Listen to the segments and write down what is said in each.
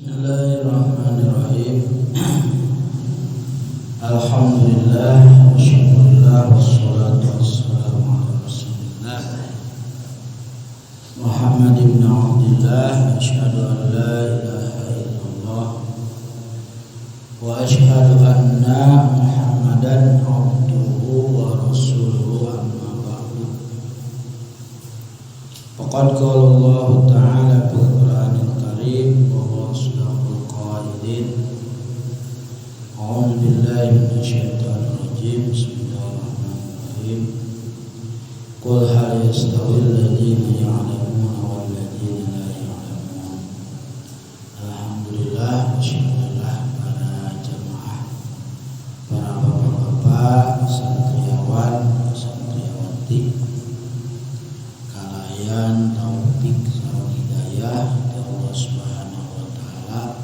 Bismillahirrahmanirrahim. Alhamdulillah wa syukurillah wassalatu wassalamu ala rasulillah Muhammad ibn Abdillah. Asyhadu an la ilaha illallah wa asyhadu anna Muhammadan abduhu wa rasuluhu, amma ba'du. Faqad qala Allah ta'ala fil Qur'anil Karim wa huwa asdaqul qailin. A'udzu billahi minasyaitonir rajim. Bismillahirrahmanirrahim. Qul hal yastawil ladzina ya'lamuna wal ladzina la ya'lamun. Alhamdulillah, syukurlah para jamaah, para bapak-bapak, santriawan, santriawati, kalayan taufik sareng hidayah ti Allah Subhanahu wa taala.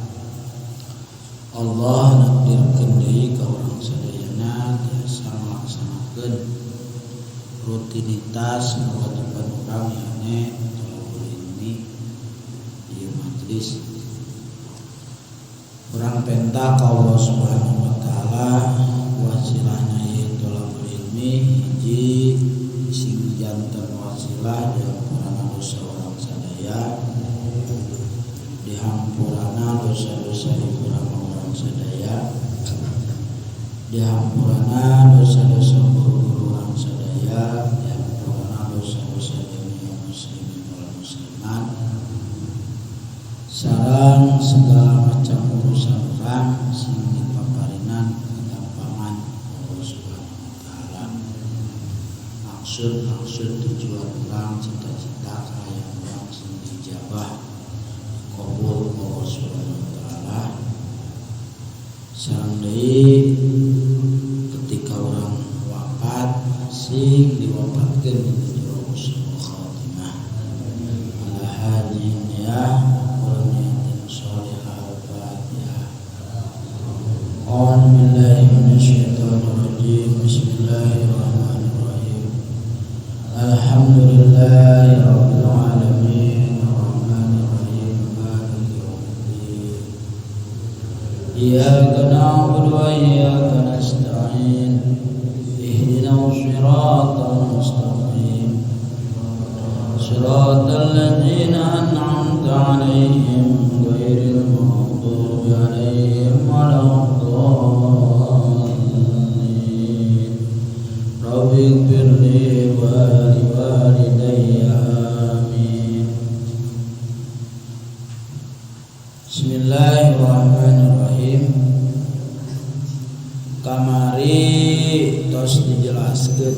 Allah nakdirkeun deui ka urang sadayana tiasa ngalaksanakeun rutinitas kewajiban urang, yakni thalabul ilmi di majelis. Urang penta ka Allah Subhanahu wa taala wasilahna ieu thalabul ilmi, hiji, sing janten wasilah dihampurana dosa urang sadaya, dihampurana dosa-dosa ibu urang sadaya, dihampurana dosa-dosa guru-guru urang sadaya, dihampurana dosa-dosa jamiah muslimin wal muslimat, sareng segala macam urusan urang sing dipaparinan kegampangan Allah Subhanahu wa taala. Maksud-maksud tujuan urang, cita-cita kahayang urang sing dijabah, dikabul Allah Subhanahu wa taala. Sareng deui ketika urang wafat sing diwafatkeun dina jero husnul khatimah. Ala hadhihi niyyah wa niyatin shalihah. Al-Fatihah. A'udzu billahi minasyaitonir rajim. Bismillahirrahmanirrahim. Alhamdulillahi rabbil alamin, arrahmanir rahim, maliki yaumiddin. Iyyaka na'budu wa iyyaka nasta'in. Ihdinas siratal mustaqim. Siratal ladzina an'amta 'alaihim ghairil maghdubi 'alaihim waladdallin. Rabbighfirli wa liwalidayya, amin. Bismillahirrahmanirrahim. Kamari tos dijelaskeun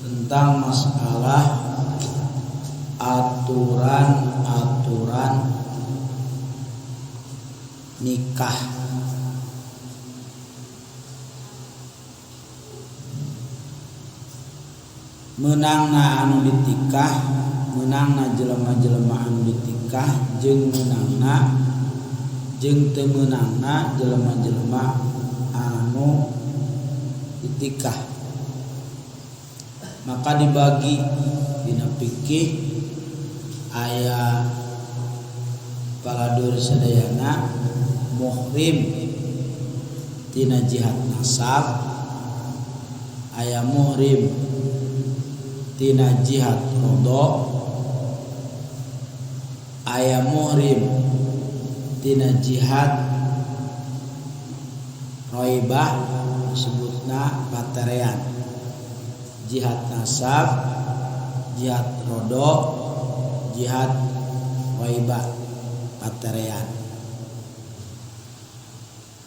tentang masalah aturan-aturan nikah. Meunangna anu ditikah, meunangna jelema-jelema anu ditikah jeung meunangna jeung teu meunangna jelema-jelema anu ditikah. Maka dibagi dina fikih aya paladur sadayana muhrim tina jihad nasab, aya muhrim tina jihad rodho, aya muhrim tina jihad roibah, disebutna paterean. Jihad nasab, jihad rodho, jihad roibah, paterean.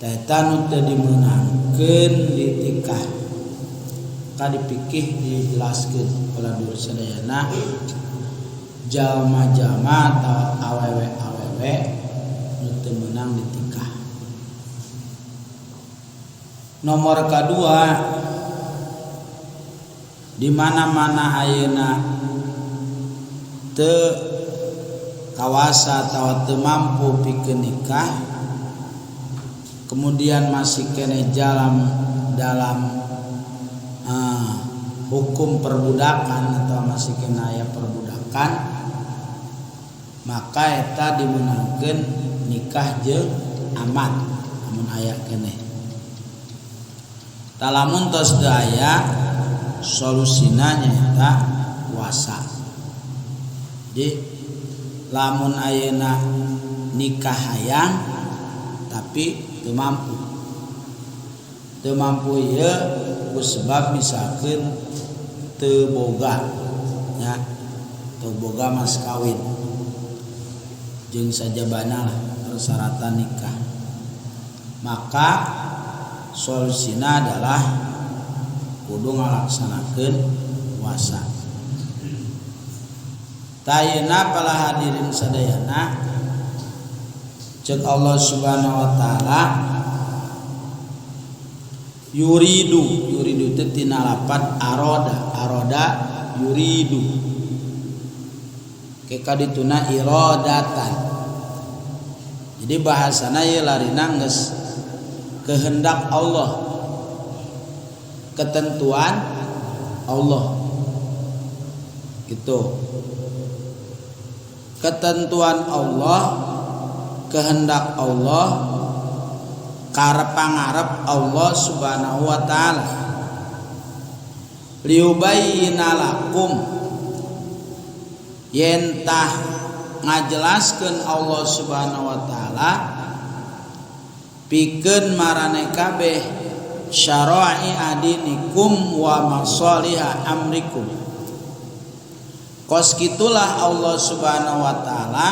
Eta nu teu dimeunangkeun ditikah. Maka dipikih dijelaskeun paladur sadayana jalma-jalma atawa awewe-awewe nu teu meunang ditikah. Nomor kadua, di mana-mana ayeuna teu kawasa atawa teu mampu pikeun nikah, kemudian masih keneh jalan dalam hukum perbudakan atau masih kena aya perbudakan, Maka eta dimeunangkeun nikah jeung amat lamun aya keneh. Tah lamun tos teu aya solusina nyaeta puasa. Jadi lamun ayeuna nikah hayang tapi teu mampu. Teu mampu ieu ku sebab misalkeun teu boga nya, teu boga mas kawin jeung sajabana lah persyaratan nikah. Maka solusina adalah kudu ngalaksanakeun puasa. Tayena para hadirin sadayana, cek Allah Subhanahu wa taala yuridu, yuridu teh tina lapat aroda, aroda yuridu ke kadituna iradatan. Jadi bahasana ieu larina geus kehendak Allah, ketentuan Allah. Gitu. Ketentuan Allah, kehendak Allah, karep pangarep Allah Subhanahu wa taala. Liyubayyina lakum, yen tah ngajelaskeun Allah Subhanahu wa taala pikeun marane kabeh syara'i adinikum wa masaliha amrikum. Kos kitulah Allah Subhanahu wa taala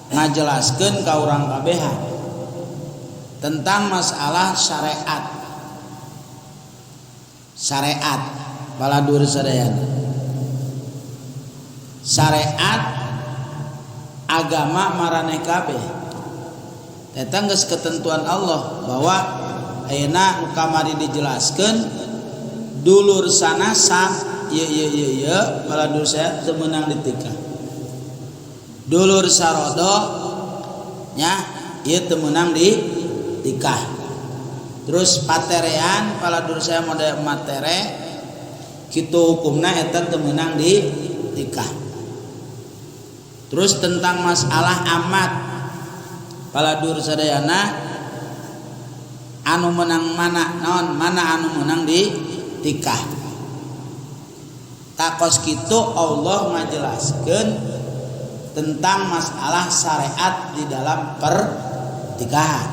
ngajelaskeun ka urang kabehan tentang masalah syariat. Syariat baladur sadayana. Syariat agama maraneh kabeh. Eta geus ketentuan Allah bahwa ayeuna nu kamari dijelaskeun dulur sanasa ye ye ye ye baladur saya teu meunang ditikah. Dulur sarodo nya ieu teu meunang ditikah. Terus paterean baladur saya mode matere kitu hukumna eta teu meunang ditikah. Terus tentang masalah amat baladur sadayana anu menang mana naon mana anu menang ditikah. Takos kitu Allah ngajelaskeun tentang masalah syariat di dalam pernikahan.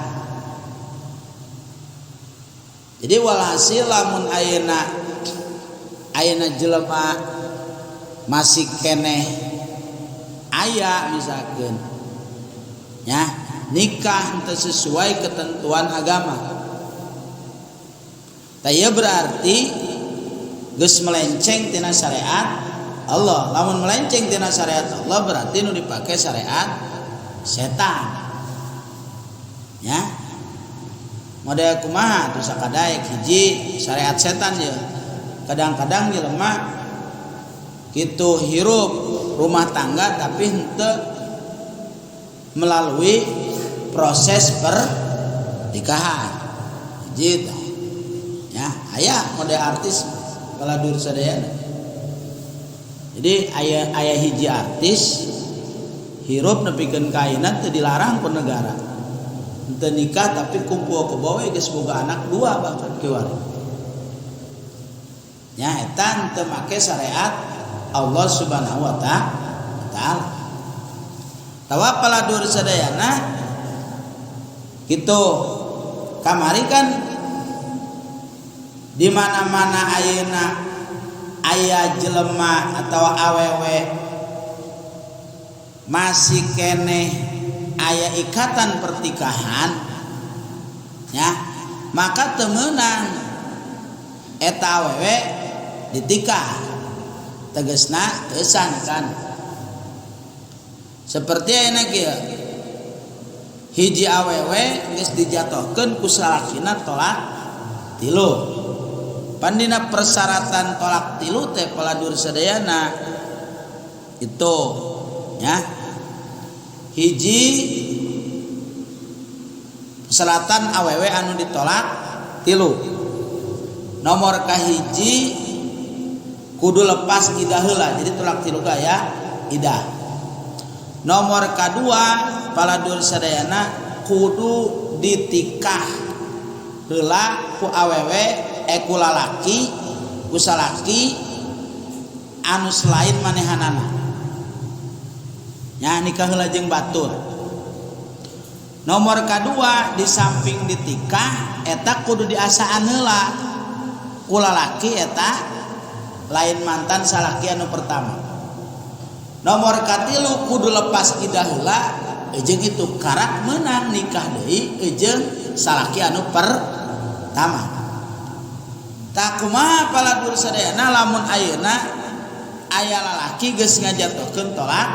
Jadi walhasil lamun ayeuna jelema masih keneh aya misalkeun nya nikah henteu sesuai ketentuan agama. Tah ieu berarti geus melenceng tina syariat Allah. Lamun melenceng tina syariat Allah berarti nu dipake syariat setan. Ya. Model kumaha tuh sakadaek hiji syariat setan ya. Kadang-kadang jelema kitu hirup rumah tangga tapi henteu melalui proses pernikahan. Hiji tah. Ya, aya model artis baladur sadayana. Jadi aya hiji artis hirup nepikeun ka ayeuna teu dilarang ku negara. Henteu nikah tapi kumpul ke bawe geus boga anak dua bahkan kiwari. Nya eta henteu make syariat Allah Subhanahu wa taala. Tawa paladur sadayana kitu kamari kan di mana-mana ayeuna aya jelema atau awewe masih keneh aya ikatan pernikahan ya, maka teu meunang eta awewe ditikah, tegasna teu sah kan. Seperti ayeuna kieu hiji awewe geus dijatohkeun ku salakina tolak tilu. Pandina persyaratan tolak tilu teh paladur sadayana itu ya. Hiji persyaratan awewe anu ditolak tilu. Nomor kahiji kudu lepas idah heula. Jadi tolak tilu ka ya idah. Nomor kadua paladur sadayana kudu ditikah heula ku awewe ku lalaki ku salaki anu selain manehanana. Nya nikah heula jeung batur. Nomor kadua di samping ditikah eta kudu diasaan heula ku lalaki eta lain mantan salaki anu pertama. Nomor katilu kudu lepas idah heula jeung itu karak meunang nikah deui jeung salaki anu pertama. Tah kumaha paladur sadayana lamun ayeuna aya lalaki geus ngajatohkeun tolak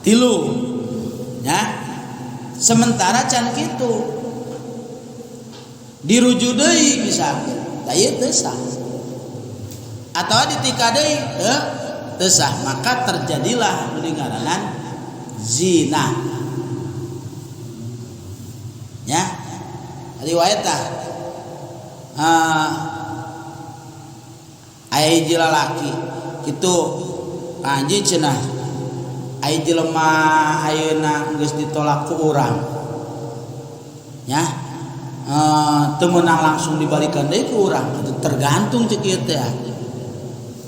tilu nya, sementara can kitu dirujuk deui misalkan tah ieu teu sah atawa ditikah deui teu sah, maka terjadilah nu dingaranan zina nya. Riwayat tah aya hiji lalaki kitu anji cenah aya jelema ayeuna geus ditolak ku urang nya, teu meunang langsung dibalikan deui ku urang, tergantung cek ieu teh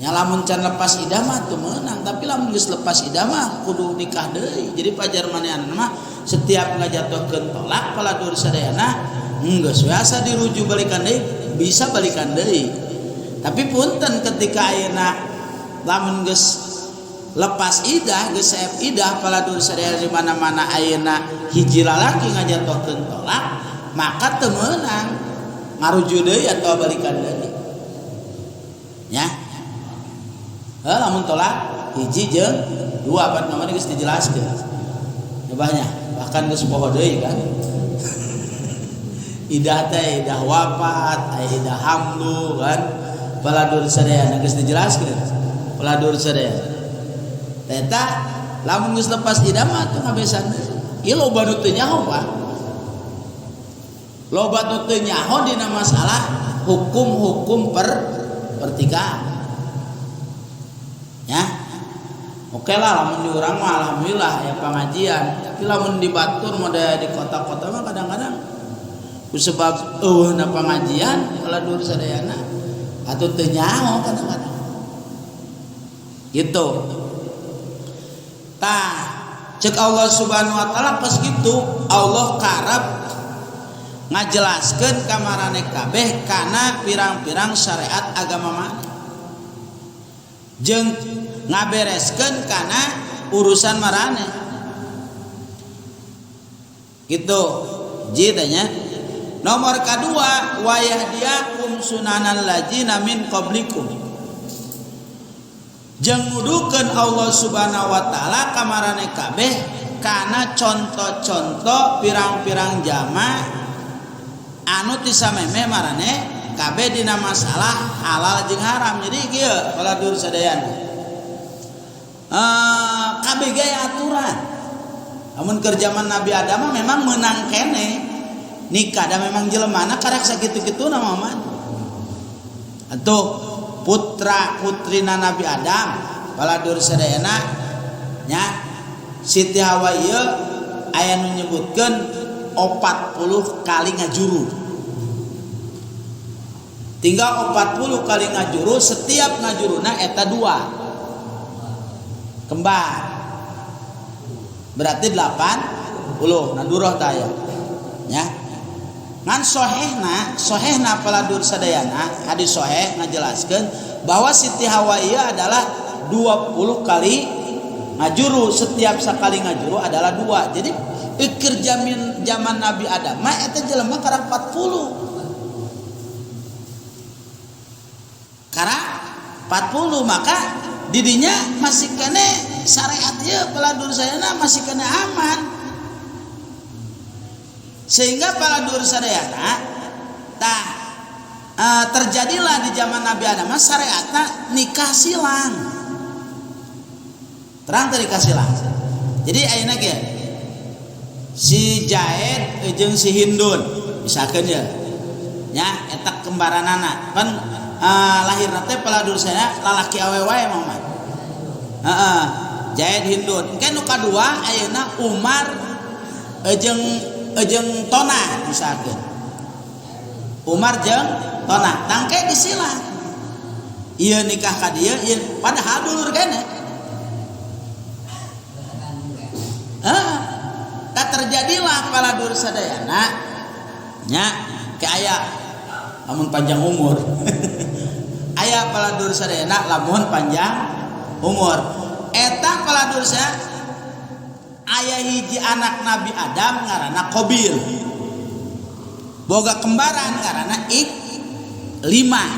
nya. Lamun can lepas idah mah teu meunang, tapi lamun geus lepas idah mah kudu nikah deui. Jadi pajar manehanna mah setiap ngajatohkeun tolak paladur sadayana geus we asa dirujuk balikan deui, bisa balikan deui. Tapi punten ketika ayeuna lamun geus lepas idah, geus seep idah paladur sadayana di mana-mana ayeuna hiji lalaki ngajatohkeun tolak, maka teu meunang ngarujuk deui atau balikan deui nya. Heuh, lamun tolak hiji jeung dua pan kamari geus dijelaskeun. Banyak bahkan geus poho deui kan. Idah teh idah wafat, aya idah hamlu kan. Paladur sadayana geus dijelaskeun. Paladur sadayana. Eta lamun geus lepas idah mah teu ngabesan deui. Ieu loba nu teu nyaho, Pak. Loba nu teu nyaho dina masalah hukum-hukum pertikahan. Ya. Oke lah lamun di urang mah alhamdulillah aya pangajian, tapi lamun di batur mode di kota-kota mah kadang-kadang kusebab eueuhna pangajian paladur sadayana atuh teu nyaho kadang-kadang. Gitu. Tah, cek Allah Subhanahu wa taala pas gitu Allah karep ngajelaskeun ka maraneh kabeh kana pirang-pirang syariat agama maneh. Jeung ngabereskeun kana urusan maraneh. Gitu. Ji teh nya. Nomor kadua wayahdiakum sunanal ladzina min qablikum. Jeung nuduhkeun Allah Subhanahu wa taala ka maraneh kabeh kana contoh-contoh pirang-pirang jama anu ti samemeh maraneh kabeh dina masalah halal jeung haram. Jadi kieu paladur sadayana. Kabeh ge aturan. Lamun keur zaman Nabi Adam mah memang meunang keneh nikah da memang jelemana karak sakitu-kituna mah man. Atuh putra putrina Nabi Adam paladur sadayana nya Siti Hawa ieu aya nu nyebutkeun 40 kali ngajuru. Tinggal 40 kali ngajuru, setiap ngajuruna eta 2 kembar. Berarti 80. Nah duroh tah aya. Nya. Ngan sohehna paladur sadayana hadis soheh ngajelaskeun bahwa Siti Hawa ieu adalah 20 kali ngajuru, setiap sekali ngajuru adalah 2. Jadi ikir jamin zaman Nabi Adam mah eta jelema karak 40. Karak 40 maka didinya masih kene syariat ieu paladur sadayana masih kene aman. Sehingga paladur sadayana tah terjadilah di zaman Nabi Adam syariatna nikah silang. Terang tadi nikah silang. Jadi ayeuna ge si Jaid jeung si Hindun misalkeun ya. Nya eta kembaranana. Pan lahirna teh paladur sadayana lalaki awewe wae mah. Heeh. Zaid Hindun. Engke nu kadua ayeuna Umar jeung Tonah misalkeun. Umar jeung Tonah tangke disilah. Ieu nikah ka dieu ieu padahal dulur keneh. Tak terjadilah paladur sadayana nya ke aya lamun panjang umur. Aya paladur sadayana lamun panjang umur. Eta paladur sadayana aya hiji anak Nabi Adam ngaranna Qabil. Boga kembaran ngaranna Iklimah.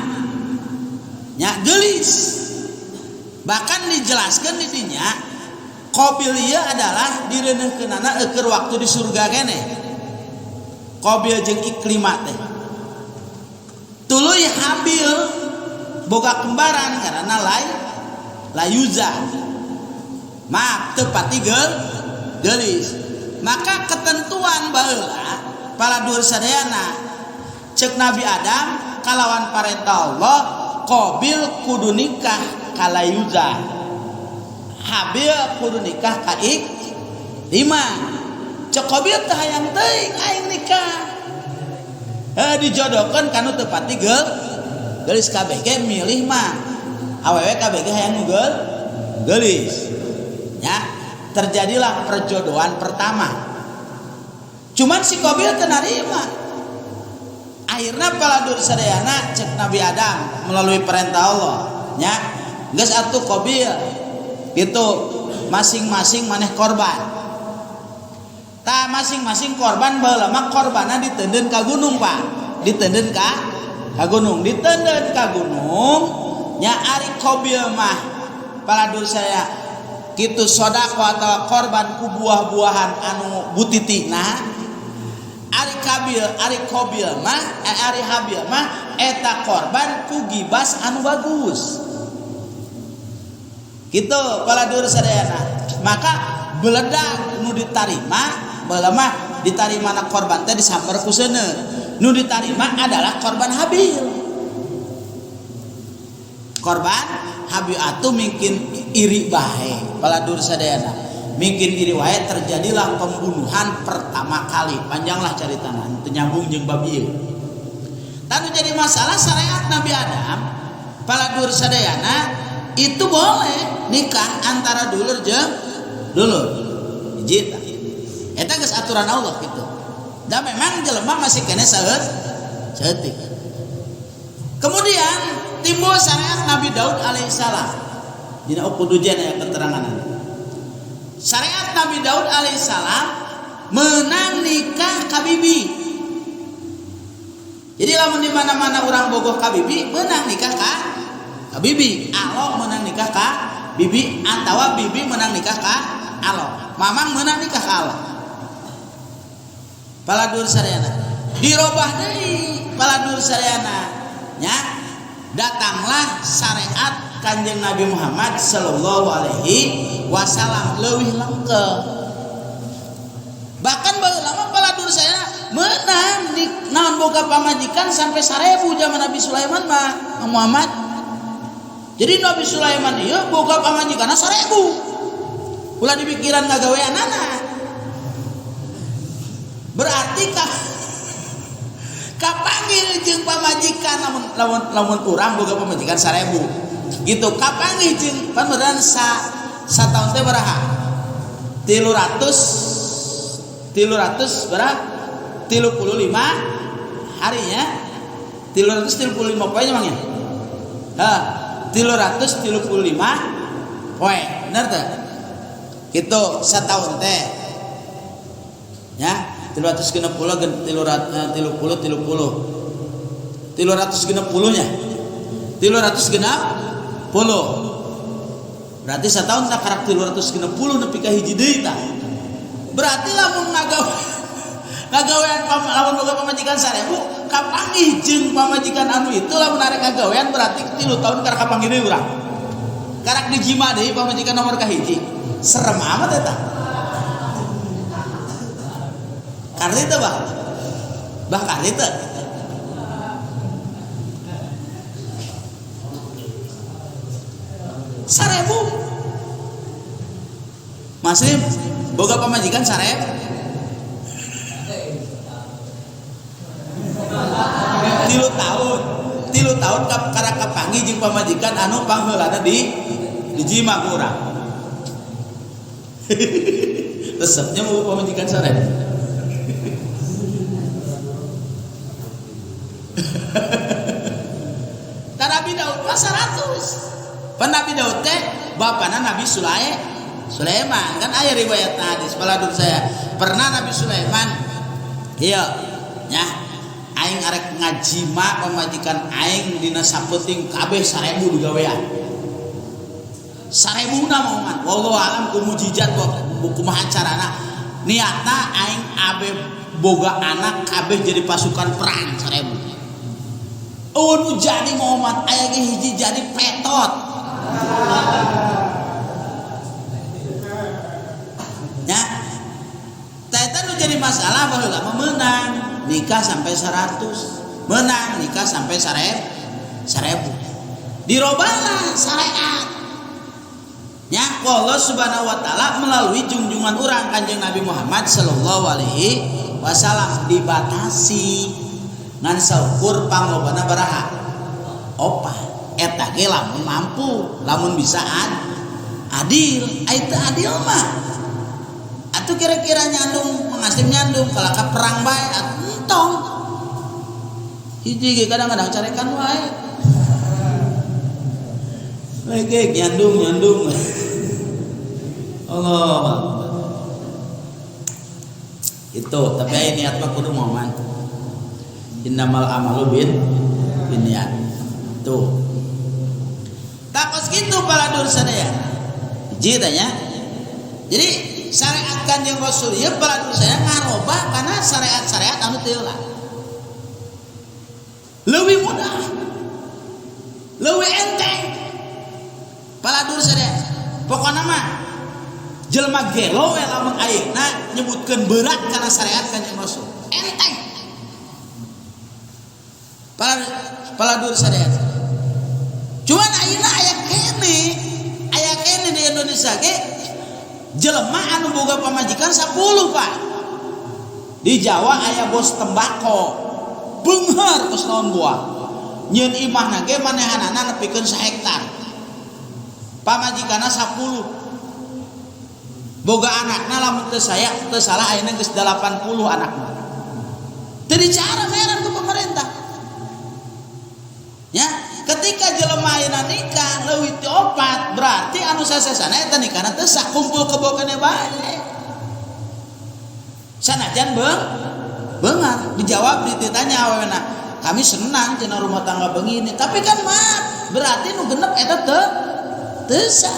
Nya geulis. Bahkan dijelaskeun di dinya Qabil ieu adalah direuneuhkeunana eukeun waktu di surga keneh. Qabil jeung Iklimah teh. Tuluy Habil boga kembaran ngaranna Layuza. Maaf teu pati geulis. Maka ketentuan baheula paladur sadayana ceuk Nabi Adam kalawan parentah Allah Qabil kudu nikah ka Layuza. Habil kudu nikah ka Iklimah. Ceuk Qabil teh hayang teuing aing nikah. Dijodohkeun kanu teu pati geulis kabeh ge milih mah. Awewe kabeh ge hayang nu geulis. Ya, terjadilah perjodohan pertama. Cuman si Qabil teu narima. Akhirna paladur sadayana cek Nabi Adam melalui perintah Allah, nya geus atuh Qabil gitu masing-masing maneh korban. Tah masing-masing korban baheula mah korbanna diteundeun ka gunung, Pak. Diteundeun ka gunung, diteundeun ka gunung nya ari Qabil mah paladur saya kitu sedekah atawa korban ku buah-buahan anu butitina. Ari Kabil, ari Qabil mah, ari Habil mah eta korban ku gibas anu bagus. Kitu paladur sadayana. Maka beledag nu ditarima baheula mah ditarimana korban teh disamber ku seuneu. Nu ditarima adalah korban Habil. Korban Habil atuh mungkin iri bae paladur sadayana. Mungkin iri wae terjadilah pembunuhan pertama kali. Panjanglah caritana teu nyambung jeung bab ieu. Tanu jadi masalah syariat Nabi Adam paladur sadayana itu boleh nikah antara dulur jeung dulur. Hiji tah. Eta geus aturan Allah gitu. Da memang jelema masih kene saeutik. Kemudian timbul syariat Nabi Daud alaihissalam. Dina Uqudujan aya keterangan. Syariat Nabi Daud alaihissalam menang nikah ka bibi. Jadi lamun di mana-mana urang bogoh ka bibi, menang nikah ka bibi. Alo menang nikah ka bibi atawa bibi menang nikah ka alo. Mamang menang nikah ka alo. Paladur sadayana. Dirobah deui paladur sadayana. Nya datanglah syariat Kanjeng Nabi Muhammad sallallahu alaihi wasallam leuwih lengkap. Bahkan baheula mah paladur saya menang di naon boga pamajikan sampai 1000 zaman Nabi Sulaiman mah Muhammad. Jadi Nabi Sulaiman ieu boga pamajikanna 1000. Ulah dipikiran ngagaweanana. Berarti kapanggil jeung pamajikan lamun urang boga pamajikan 1000. Gitu kapanggih jeung pan beneran sataun teh baraha? 300 baraha? 35 harinya. 335 poe nya mang ya? Hah, 335 poe. Bener teh? Gitu sataun teh. Ya, 360 tilu puluh, 30. 360 nya. 360. Berarti setahun tak karak 360 nepi ka hiji deui tah. Berarti lamun ngagawean lamun boga pamajikan 1000 kapanggih jeung pamajikan anu itu lamun arek ngagawean berarti 3 tahun karak kapanggih deui urang. Karak dijima deui pamajikan nomor kahiji. Serem amat eta. Karena itu bah. Bah karena itu. 1000. Masih boga pamajikan sarep. 3 tahun. 3 tahun karena kapanggih jeung pamajikan anu pangheulana di dijima ku urang. Resepnya mau pamajikan sarep. Dan Nabi Daud mah 100. Pan Nabi Daud teh bapana Nabi Sulaiman. Kan aya riwayat hadis paladur saya. Pernah Nabi Sulaiman ieu nya aing arek ngajima pamajikan aing dina sapeuting kabeh 1000 digawean. 1000 na mah wallahu alam ku mujizat kumaha carana. Niatna aing abe boga anak kabeh jadi pasukan perang 1000. Oh nu jadi Muhammad aya ge hiji jadi petot. Nya. Tah eta nu jadi masalah baheula mah meunang nikah sampai 100, meunang nikah sampai 1000. Dirobahlah syariat. Nya Allah Subhanahu wa taala melalui junjungan urang Kanjeng Nabi Muhammad sallallahu alaihi wasallam dibatasi ngan saukur panglobana baraha opat eta ge lamun mampu lamun bisa adil ai teu adil mah atuh kira-kira nyandung mengasih nyandung kalaka perang bae entong hiji ge kadang-kadang carekan wae lagi nyandung nyandung Allah itu tapi ai niat mah kudu moman innamal amalu bin niat tuh takos kitu paladur sadaya hiji tanya. Jadi syariat Kanjeng Rasul ieu paladur sadaya ngarobah kana syariat-syariat anu teu lah leuwih mudah leuwih enteng paladur sadaya pokona mah jelema gelo we lamun ayeuna nyebutkeun berat kana syariat Kanjeng Rasul enteng paladur sadaya. Cuman ayeuna aya kene di Indonesia ge jelema anu boga pamajikan 10 Pak. Di Jawa aya bos tembako beunghar kos naon buah nyieun imahna ge manehanana nepikeun sahektar pamajikanna 10 boga anakna lamun teu saya teu salah ayeuna geus 80 anakna. Teu dicara meran ku pemerintah. Ya, ketika jelema ayeuna nikah leuwih ti opat berarti anu sasesana eta nikahna teu sah kumpul kebo keneh bae. Sanajan beungar dijawab ditanya awewena, kami senang cenah rumah tangga begini, tapi kan maaf berarti nu genep eta teu sah.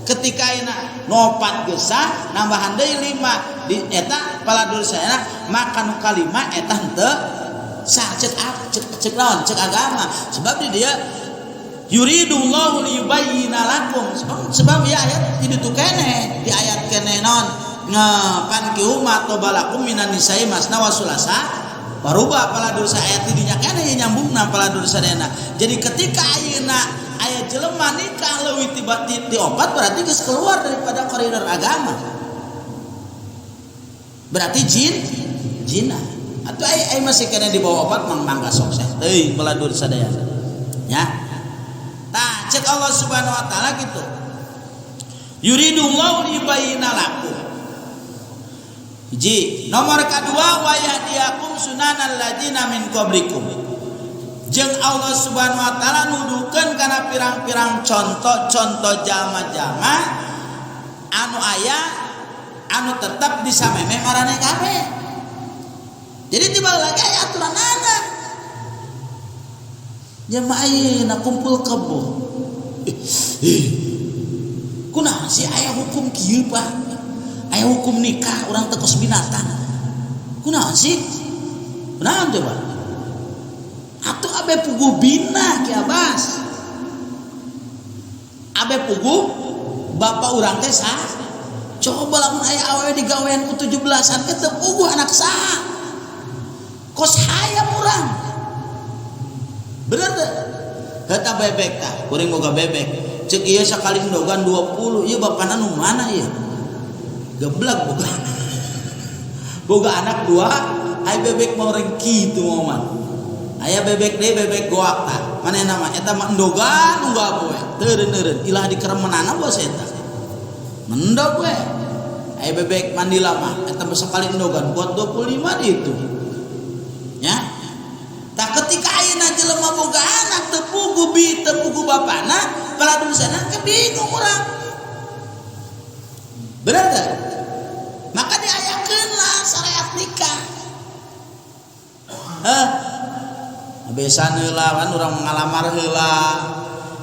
Ketika ayeuna nu opat geus sah nambahan deui 5 di eta paladur sayana maka nu kalima eta henteu sah cek cek naon cek agama sebab di dia yuridullahu liyubayyina lakum sebab ya ayat di ditu keneh di ayat keneh naon pankihu ma tobalakum minan nisa'i masna wa sulasa baruba paladur sa ayat di dinya keneh nyambungna paladur sadayana. Jadi ketika ayeuna aya jelema nikah leuwih ti opat berarti geus keluar daripada koridor agama berarti jin zina. Atau ai masih kena di bawah opat mang mangga sukses teuing paladur sadaya ya. Tah cek Allah Subhanahu wa taala gitu yuridullahu liyubayyina lakum hiji nomor kadua wa yahdiyakum sunanal ladzina min qablikum jeung Allah Subhanahu wa taala nuduhkeun kana pirang-pirang contoh-contoh jalma-jalma anu aya anu tetep disamemeh maraneh kabeh. Jadi tiba lagi aya aturanana. Jamaah ayeuna kumpul kebo. Kunaon sih aya hukum kieu Pak? Aya hukum nikah urang teh kos binatang. Kunaon sih? Kunaon teh Pak? Atuh abe puguh bina Ki Abbas. Abe puguh bapak urang teh sah. Coba lamun aya awewe digawean ku 17-an ke teu puguh anak saha. Kos hayam urang. Bener teu? Heuta bebek tah, kuring boga bebek. Ceuk ieu sakali ndogan 20, ieu bapana nu mana ieu? Geblek boga. Boga anak dua, aya bebek mau rengki itu moman. Aya bebek deui bebek goak tah. Manehna mah eta mah endogan unggal poe. Teureun-eureun ilah dikeremenana bos eta. Mendog we. Aya bebek mandila mah eta mah sakali endogan kuat 25 ditu. Nya. Tah ketika ayeuna jelema boga anak teu pugu bi teu pugu bapana, paladusana ke bingung urang. Bener teu? Maka diayakeun lah syariat nikah. Heh. Besan heula kan urang ngalamar heula.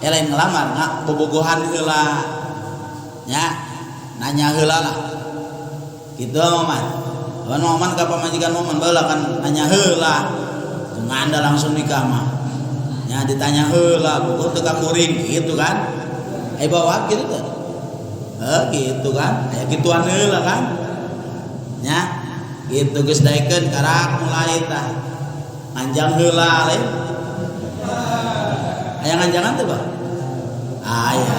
Lain ngalamar, ngak bobogohan heula. Nya, nanya heula lah. Kitu Maman. Lawan Maman ka pamajikan Maman baheula kan nanya heula. Teu nganda langsung nikah mah. Nya ditanya heula, bogoh teu ka kuring gitu kan. Aya bawa gitu teh. Heh gitu kan. Aya kituan heula kan. Nya, gitu geus daekeun karak mulai tah. Nganjang heula lain. Aya nganjangan teh, Bah? Aya.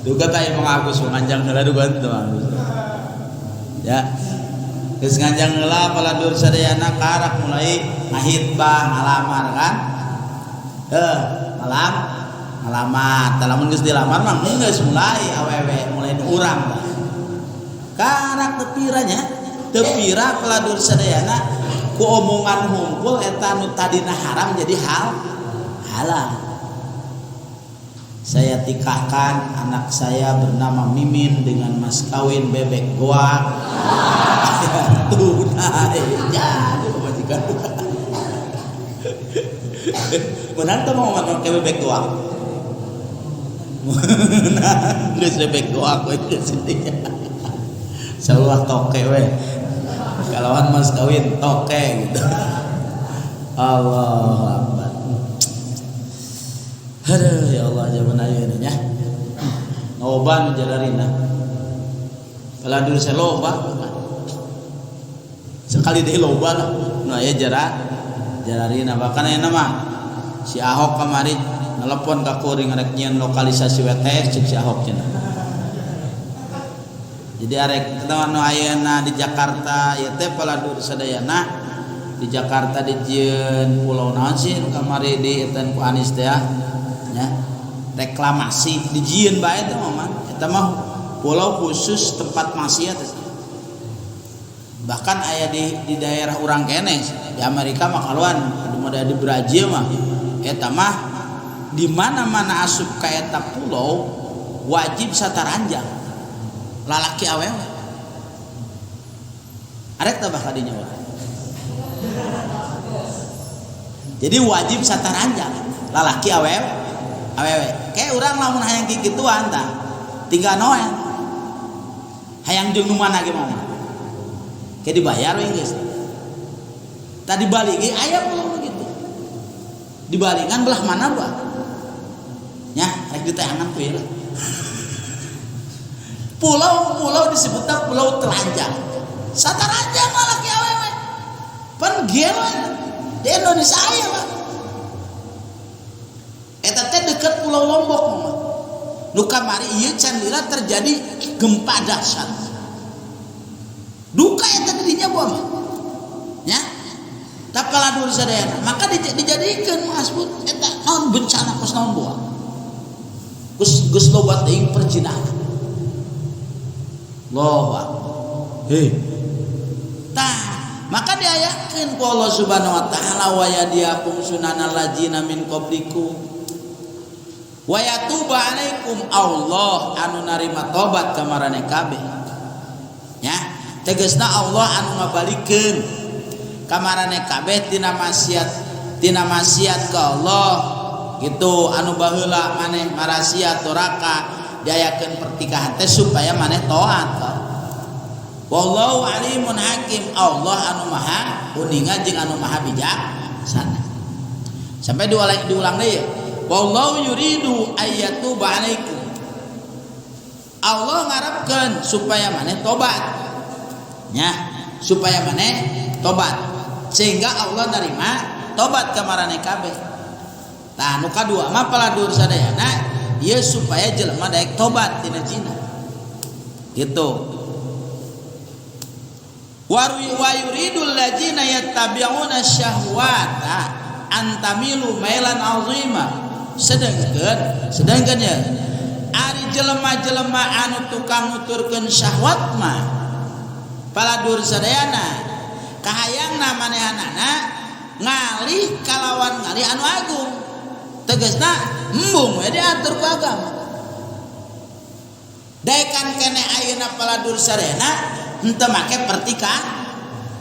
Duka tah Imam Agus nganjang heula duka teu Agus. Ya. Geus nganjang heula paladur sadayana karak mulai ngahitbah ngalamar kan. Heuh, malam ngalamar. Tah lamun geus dilamar mah geus mulai awewe mulai nu urang tah. Karak teu pira nya, teu pira paladur sadayana ku omongan hungkul eta nu tadina haram jadi hal halal. Saya tikahkan anak saya bernama Mimin dengan mas kawin bebek goak. Tunai jadi pemajikan. Benar tuh mau ngomong ke bebek goak. Nah, geus bebek goak we geus intinya. Saluah toke we. Kalawan mas kawin toke gitu. Allahu Akbar. Aduh ya Allah zaman ayeuna nya. Loba nu jalarina. Paladur saya loba. Sekali deui loba lah. Nu aya jalarina bahkan ayeuna mah si Ahok kamari nelepon ka kuring rek nyieun lokalisasi WTS cek si Ahok cenah. Jadi arek kita nu ayeuna di Jakarta ieu teh paladur sadayana di Jakarta dijieun pulau naon sih nu kamari di eta ku Anies teh ya. Reklamasi dijieun bae teh mah eta mah pulau khusus tempat maksiat. Bahkan aya di daerah urang keneh di Amerika mah kaluan anu di Brazil mah eta mah di mana-mana asup ka eta pulau wajib sataranjang lalaki awewe. Arek teh bah kadinya urang. Jadi wajib sataranjang lalaki awewe awewe. Kayak urang lamun hayang kikituan tah tinggal noel. Hayang jeung nu mana ge mah. Kayak dibayar we geus. Tadi balik ge aya pulau begitu. Dibalingan belah mana bah? Nya rek diteangan ku ieu lah. Pulau-pulau disebutna pulau telanjang. Sataranjang lalaki awewe. Pan gelo di Indonesia aya lah. Eta teh deket Pulau Lombok mah. Nu kamari ieu can lila terjadi gempa dahsyat. Duka eta dirinya buah mah. Nya. Tapaladur sadayana. Maka dijadikeun masbut eta naon bencana kos naon buah. Geus geus loba teuing perzinahan. Allahu Akbar. Hei. Tah, maka diayakeun ku Allah Subhanahu wa taala wa yadiakum sunanal ladzina min qablikum. Wa yatuba alaikum Allah anu narima tobat ka maraneh kabeh. Ya, tegasna Allah anu ngabalikeun ka maraneh kabeh tina maksiat ka Allah. Gitu anu baheula maneh marasiat doraka diayakeun pertikahan teh supaya maneh taat ka. Wallahu alimun hakim, Allah anu maha uninga jeung anu maha bijaksana. Sampai diulang deui ya. Wallahu yuridu ayyatuba alaikum. Allah ngarepkeun supaya maneh tobat. Nya, supaya maneh tobat. Sehingga Allah nerima tobat ka maraneh kabeh. Tah nu kadua mah paladur sadayana ieu supaya jelema daek tobat tina zina. Gitu. Wa yuridul ladzina yattabi'una syahwata antamilu mailan azima. Sedangkeun ya ari jelema-jelema anu tukang nuturkeun syahwat mah paladur sadayana kahayangna manehanana ngalih kalawan ngalih anu agung. Tegasna embung we diatur ku agama. Daekan kene ayeuna paladur sadayana henteu make pertikah,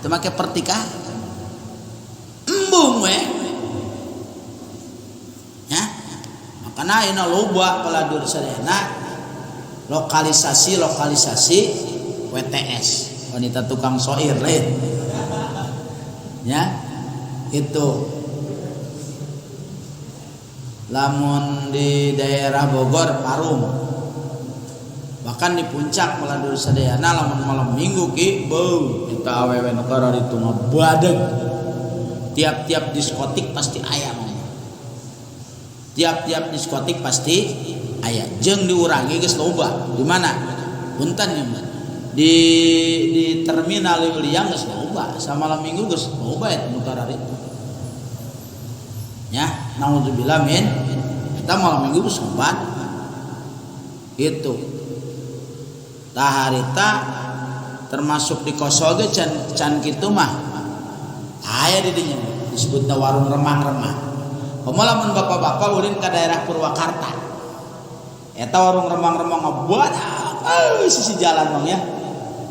henteu make pertikah. Embung we. Ya. Makana ayeuna loba paladur sadayana lokalisasi WTS, wanita tukang soir lain. Ya. Itu. Lamun di daerah Bogor Parung, bahkan di puncak paladur sadayana lamun malam minggu ki beuh eta awewe nu kararitu ngabadeg. Tiap-tiap diskotik pasti aya mah. Tiap-tiap diskotik pasti aya. Jeung di urang ge geus loba. Di mana? Punten nya mah. Di terminal Leuwiliang geus loba. Samalam minggu geus loba eta nu kararitu. Ya, naudzubillah min eta malam minggu geus loba. Gitu. Tah harita termasuk di Kosol ge can kitu mah. Aya di dinya disebutna warung remang-remang. Komo lamun bapak-bapak ulin ka daerah Purwakarta. Eta warung remang-remang ngabadak sisi jalan bang ya.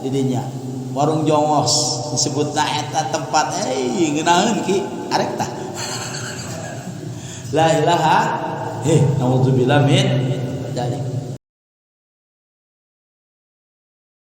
Di dinya. Warung jongos disebutna eta tempat ngeunaheun ki arek tah. La ilaha naudzubillah min.